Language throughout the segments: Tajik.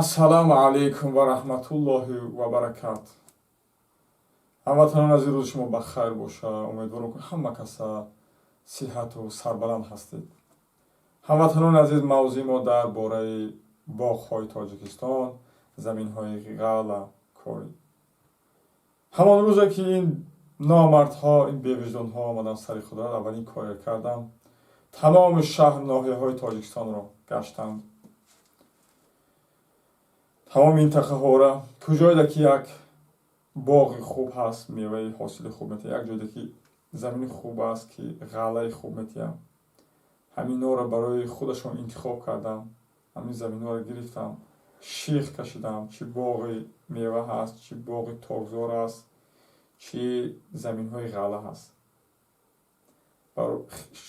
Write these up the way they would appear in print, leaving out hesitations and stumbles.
Ассалому алайкум ва раҳматуллоҳи ва баракат. Ҳамватанони азиз, рӯзи шумо ба хайр боша. Умедворам, ки ҳама каса сиҳату сарбаланд ҳастед. Ҳамватанони азиз, мавзӯи мо дар бораи боғҳои Тоҷикистон, заминҳои ғаллакорӣ. Ҳамон рӯзе ки ин номардҳо, ин бевиҷдонҳо омаданд сари қудрат, аввалин коре кардам, тамоми шаҳр, ноҳияҳои Тоҷикистонро гаштанд, тамоми минтақаҳоро, куҷоеда ки як боғи хуб ҳаст, меваи ҳосили хуб метиҳад, як ҷойда ки замини хуб аст, ки ғаллаи хуб метиҳад, ҳаминҳоро барои худашон интихоб кардам, ҳамин заминҳоро гирифтам, ших кашидам, чӣ боғи мева ҳаст, чӣ боғи токзор аст, чӣ заминҳои ғалла ҳаст,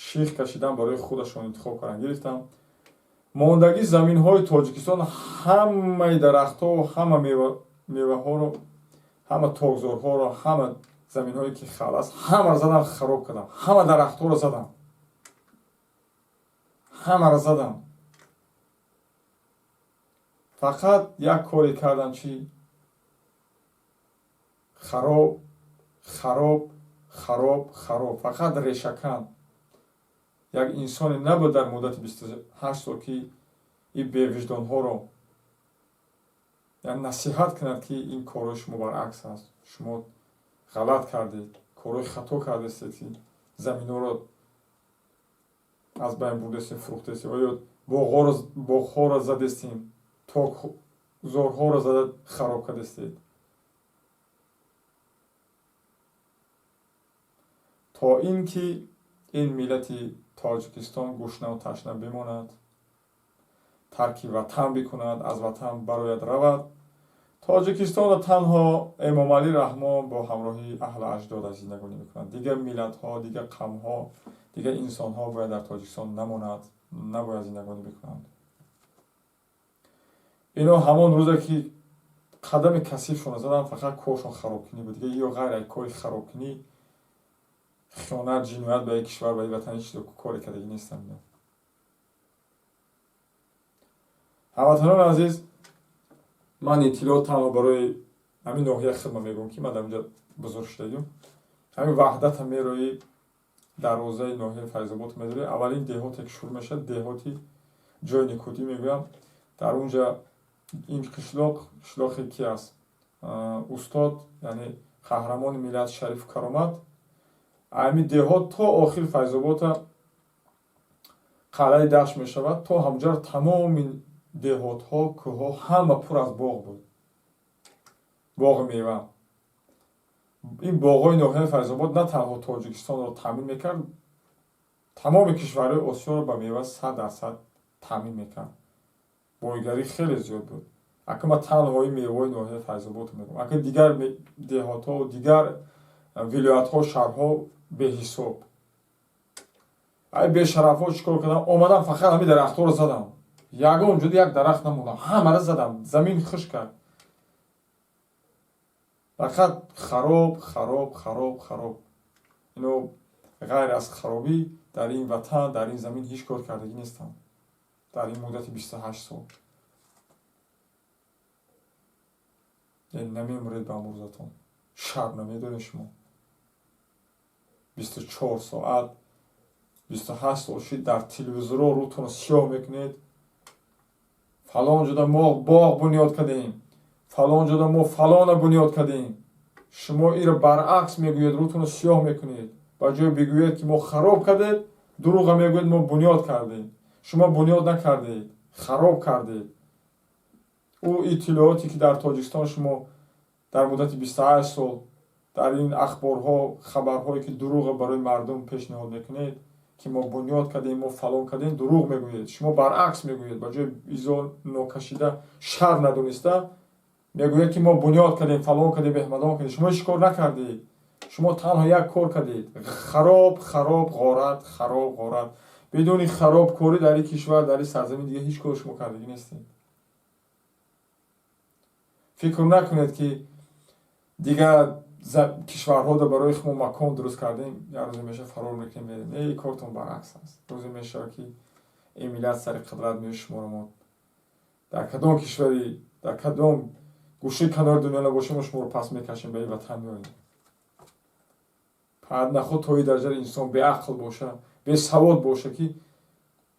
ших кашидам, барои худашон интихоб кардам, гирифтам. Мондагӣ заминҳои Тоҷикистон, ҳамаи дарахтҳо, ҳама меваҳоро, ҳама токзорҳоро, ҳама заминҳое ки ғалла аст, ҳамаро задам, хароб кардам, ҳама дарахтҳоро задам, ҳамаро задам. Фақат як коре кардам, чӣ? Хароб, хароб, хароб, хароб, фақат решакан. Як инсоне набуд дар муддати 28 сол, ки ин бевиҷдонҳоро як насиҳат кунад, ки ин корҳои шумо баръакс аст, шумо ғалат кардед, корҳои хато кардестед, ки заминҳоро аз байн бурдестем, фурӯхтестем ё боғҳоро задестем, токзорҳоро зада хароб кардестед. То ин ки ин миллати Тоҷикистон гушнаву ташна бимонад, тарки ватан бикунад, аз ватан барояд, равад. Тоҷикистонро танҳо Эмомалӣ Раҳмон бо ҳамроҳии аҳли аҷдодаш зиндагонӣ мекунад. Дигар миллатҳо, дигар қавмҳо, дигар инсонҳо бояд дар Тоҷикистон намонад, набояд зиндагонӣ бикунанд. Ино ҳамон рӯзе ки қадами касифшонро заданд, фақат коршон харобкунӣ буд. Дигар ё ғайр аз кори харобкунӣ, хиёнат, ҷиноят ба як кишвар, ба як ватан ҳеҷ чизо коре кардагӣ нестанд ино. Ҳамватанони азиз, ман иттилоот танҳо барои ҳамин ноҳия хидма мегӯям, ки ман дар инҷа бузург шудагим. Ҳамин Ваҳдата мероӣ, дарвозаи ноҳияи Файзобод медорӣ, аввалин деҳоте ки шурӯъ мешавад, деҳоти ҷои Никудӣ мегӯям. Дар унҷа ин қишлоқ қишлоқе ки аст, устод, яъне қаҳрамони миллат Шарифу Каромат. Ҳамин деҳот то охир Файзобота қалъаи Дашт мешавад, то ҳамҷаро тамоми деҳотҳо, кӯҳҳо ҳама пур аз боғ буд, боғи мева. Ин боғҳои ноҳияи Файзобод на танҳо Тоҷикистонро таъмин мекард, тамоми кишварҳои Осиёро ба мева 100% таъмин мекард. Бойгарӣ хеле зиёд буд. Ака, ман танҳои меваҳои ноҳияи Файзободро мегӯям, ака, дигар деҳотҳо, дигар вилоятҳо, шаҳрҳо беҳисоб. Ай бешарафҳо чӣ кор кардам? Омадам, фақат ҳамин дарахтҳоро задам, ягон ҷода як дарахт намондам, ҳамаро задам, замин хушк кард, фақат хароб, хароб, хароб, хароб. Ино ғайр аз харобӣ дар ин ватан, дар ин замин ҳеҷ кор кардагӣ нестанд дар ин муддати 28 сол. Намемуред ба амрӯзатон, шарм намедоред шумо? 24 соат, 28 сол шид, дар телевизорҳо рӯтонро сиёҳ мекунед: фалон ҷода мо боғ бунёд кардем, фалон ҷода мо фалона бунёд кардем. Шумо инро баръакс мегӯед, рӯтонро сиёҳ мекунед. Ба ҷое бигӯед, ки мо хароб кардед, дурӯға мегӯед: мо бунёд кардем. Шумо бунёд накардед, хароб кардед. Ӯ иттилооте ки дар Тоҷикистон шумо дар муддати 28 сол дар ин ахборҳо, хабарҳое ки дурӯға барои мардум пешниҳод мекунед, ки мо бунёд кардем, мо фалон кардем, дурӯғ мегӯед. Шумо баръакс мегӯед, ба ҷои изо нокашида, шарм надониста мегӯед, ки мо бунёд кардем, фалон кардем, беҳмадон кардем. Шумо ҳеҷ кор накардед. Шумо танҳо як кор кардед: хароб, хароб, ғорат, хароб, ғорат. Бидуни харобкорӣ дар ин кишвар, дар ин сарзамин дига ҳеҷ кор шумо кардагӣ нестед. Фикр накунед, ки дигар кишварҳода барои мо макон дуруст кардем, як рӯзе меша фарор мекунем, мерем. Не, кортон баръакс аст. Рӯзе мешавад, ки ин миллат сари қудрат меояд, шуморо мо Дар кадом кишварӣ, дар кадом гӯшаи канори дунё набошем, мо шуморо пас мекашем, ба ин ватан меоем. Наход то ин дараҷа инсон беақл боша, бесавод боша, ки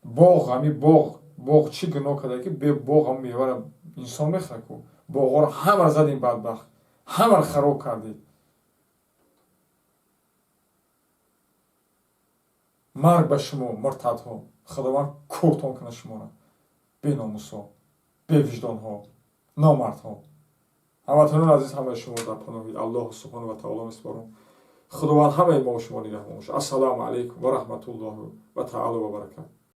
боғ, ҳами боғ, боғ чӣ гуноҳ карда, ки бе боғ ҳам мевара инсон мехӯра ку? Боғҳоро ҳамаро задем, бадбахт, ҳамаро хароб кардед. Марг ба шумо, муртадҳо! Худованд кӯртон кунад шуморо, беномусҳо, бевиҷдонҳо, номардҳо. Ҳамватанони азиз, ҳамаи шумо дар паноҳи Аллоҳу субҳону ва таоло месупорам. Худованд ҳамаи мо шумо нигаҳбон бошад. Ассалому алайкум ва раҳматуллоҳи ва таало ва баракат.